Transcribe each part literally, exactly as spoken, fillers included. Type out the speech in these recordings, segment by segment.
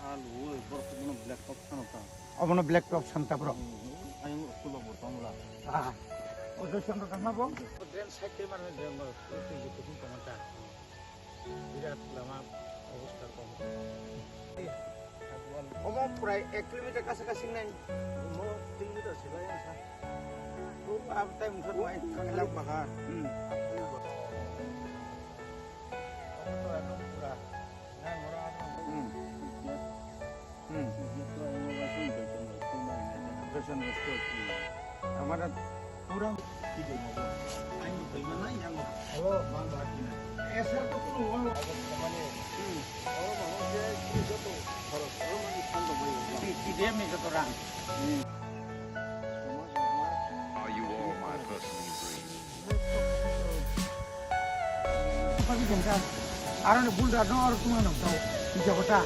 Alu, borok bono black top sano ta. Obono black top santa bro. Hmm, ayang ulo bo tongla. Ah, o Joychandra tangma bo? Drain side khe mane drain bo, twi je kusung tongma ta. Birat lama obostha kom. Omo prai ek kilometer kasa kasi nai. Omo tin meter se bai ang sa. Ko ab tai mungsa bai. Elak bakar. Hmm. Omo to ano pura. Hmm. Hmm. Joychandra School. Amara pura. Esar to kuno wano. Hmm. Oro mama je joto khorok, oro mani sando bai. P D F ni joto rang. Hmm. Are you all my personal dreams? Aro ni bulda no aro tuma no tau. Jabata.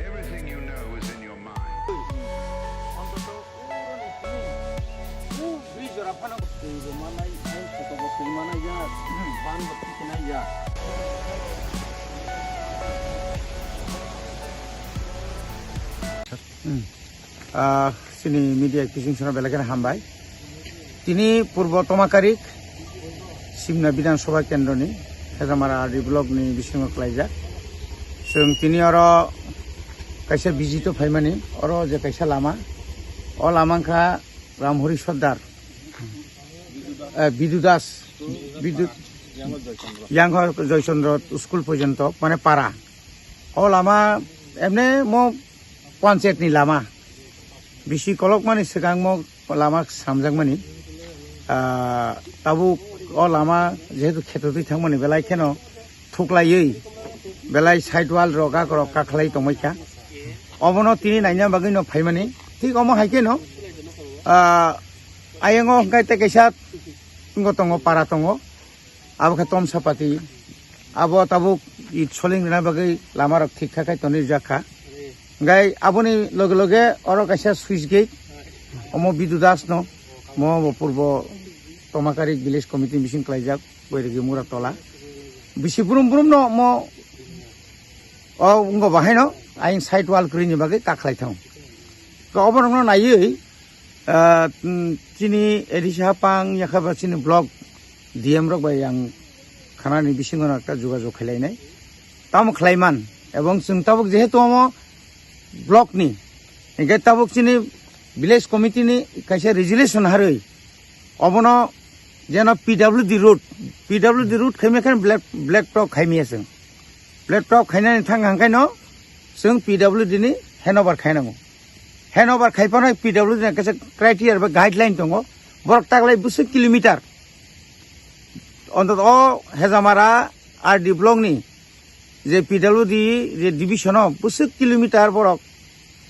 Everything you know is in your mind. Hmm. Ah, chini media bising sono belai kheno hambai. Tini Purbo Tomakarik Simna Bidhan Sabha Kendroni Khejamara R D block ni bisingo khlaijak. Chwng tini oro kaisa visit o phaimani, oro je kaisa lama, o lama wngkha Ramhori Sordar, eh, Bidu Das, Bidu, Yangho Joychandra School porjonto, mane para. O lama emne mo panchayat ni lama. Bisi kolokmani swkang mo lama samjakmani. Ah, tabuk o lama jehetu kheto twi thangmani belai kheno thuklaiwi belai side wall rok gak rok kakhlai tongbaikha. Obono tini naina bagwi no phaimani. Thik omo hai kheno, ah, ayango hwnkhe tei kaisa wngkha tongo, para tongo. Abo khe Tomsapati. Abo tabuk it soling rwna bagwi lama rok thik kha khai tonwi rijak kha. Hwnkhe aboni loge loge oro kaisa switch gate, omo Bidu Das no, mo bo Purbo Tomakarik Village Committee ni bising khlaijak, Boirigi Mura Tola. Bisi brum brum no mo o wngkha bo haino ayang side wall kwrwini bagwi kakhlai thang. To oborokno naiwi, ah, mm, chini A D C hapang yakha ba chini block D M rok bai ang khanani bisingo no ekta jogajog khailainai. Tamo khlaiman, ebong chwng tabuk jehetu omo block ni, hingke tabuk chini village committee ni kaisa resolution harwi obono jeno P W D road, P W D road khaimya khe black, black top khaimya chwng. Black top khainani thang hangkhaino chwng P W D ni handover khainango. Handover khaiphano P W D ni kaisa criteria ba guideline tongo. Borok taklai bwswk kilometer. Ontoto o Hejamara R D block ni je P W D je division o bwswk kilometer borok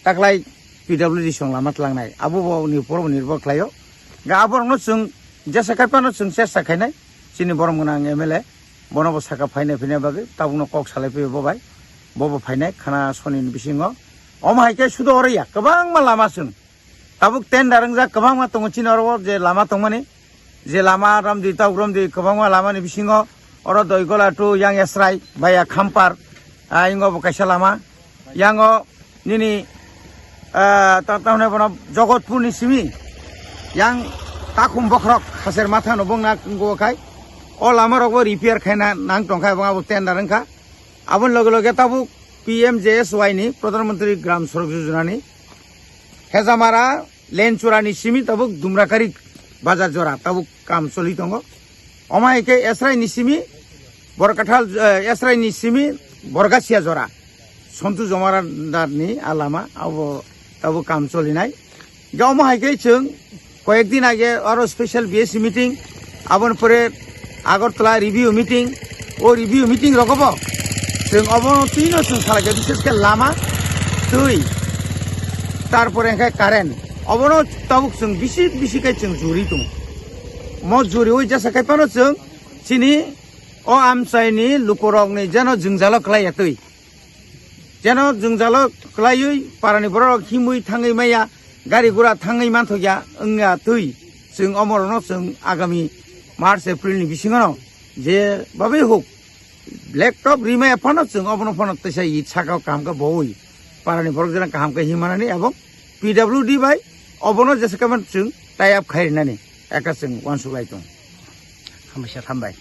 taklai P W D song lama tlangnai. Abo bo ni upor bo nirbhor khlaio. Ga aborokno chwng jesa kaiphano chwng chesta khainai. Chini borom gwnang M L A bono bo saka phainai phinai bagwi tabukno kok salai phaiyo bo bai. Bo bo phainai khana soni ni bisingo. Omo hai khe sudo oro ya kwbangma lama chwng. Tabuk tender wngjak kwbangma tongo chini oro o je lama tongmani, je lama romdi tabuk romdi kwbangma lamani bisingo oro Doigola to yang Esrai via Khampar, ah, ingo bo kaisa lama, yango nini, ah, ta-, tamni bono Jogotpur ni simi yang Takhum Bokhorok Khaser Matha no bongna wngkha khai, o lama rok bo repair khaina nang tongkha, abo tender wngkha. Aboni loge loge tabuk P M G S Y ni, Pradhan Mantri Gram Sadak Yojana ni Hejamara Lenchura ni simi tabuk Dumrakari bazar jora tabuk kam choli tongo. Omo hai khe Esrai ni simi Borkathal, eh, Esrai ni simi Borgasia jora Sontu Jomaradar ni a lama abo tabuk kam cholinai. Ga omo hai khe chwng koyek din age aro special B S C meeting, aboni pore Agartala review meeting, o review meeting rogo bo chwng obono twino chwng salai khe, bishes khe lama, twi, tarpore hwnkhe current, obono tabuk chwng bisi bisi khe chwng juri tongo. Mo juriwi jesa khai phano chwng chini o amchaini lukurokni jeno jwngjalo klai ya twi. Jeno jwngjalo klaiwi parani bororok himwi thangwi maya, gari gura thangwi manthokya wngya twi. Chwng omorokno chwng agami March April ni bisingo no je babai huk black top rimaya phano chwng obono phano teisa it saka kaham khe bowi parani borok jera kaham khe himanani ebong P W D bai obono jesa khe chwng tie up khai rinani ekha chwng uansuk lai tong. Hambai sir, hambai.